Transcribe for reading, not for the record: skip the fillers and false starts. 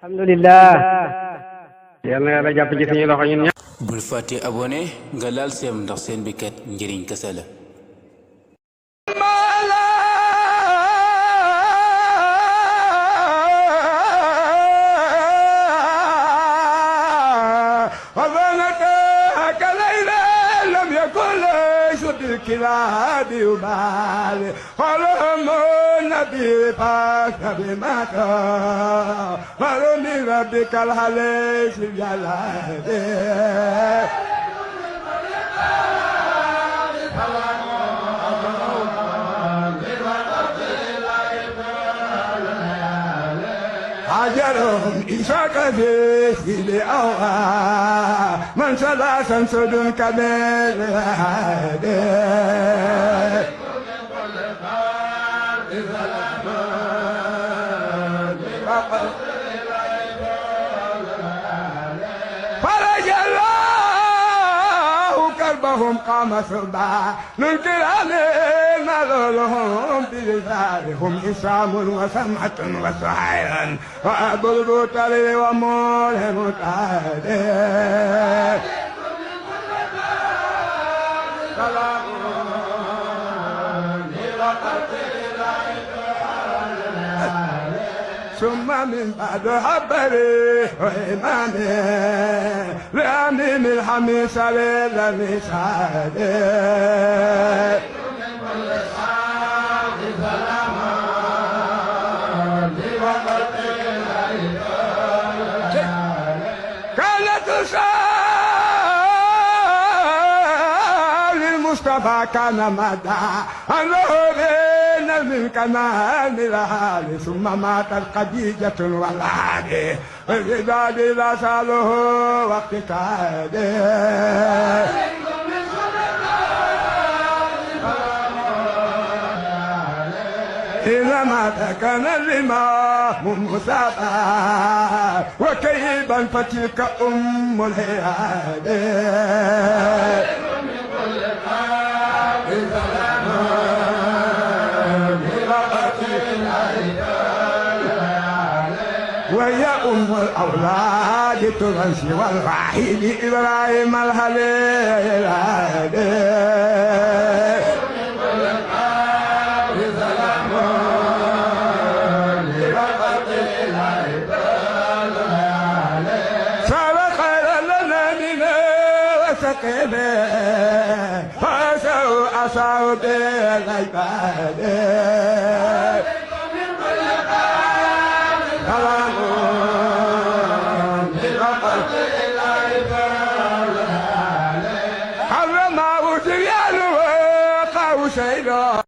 alhamdulillah. yal na yàlla jàpp ci suñu loxo ñun ñëpp. bul fàtte abonné nga laal seem ndax seen bi kat njëriñ kese la. الكلاب يبالي خلهم النبي فاك بمكة فرمي ربك الحليش جلاله حجرهم إشاك فيه لأوها من ثلاثا سدن كبير فرج الله كربهم قام صبا ننكر علينا لهم بلسانهم إسلام وسمعة وسعيرا وأبو البطل ومولهم تهدي ثم من بعد حبري وإمامي لأمين الحميس للمسعد كانت للمصطفى كان مدى أنه بين الكمال العالي ثم ماتت خديجة والعالي والعباد لا ساله واقتكاده إذا مات كان الإمام مسابا وكيبا فتلك أم الهياد وهي أم الأولاد تنسي والوحيد إبراهيم الخليل فسوا أصاب العباد حرمه سريان وقاو سيدا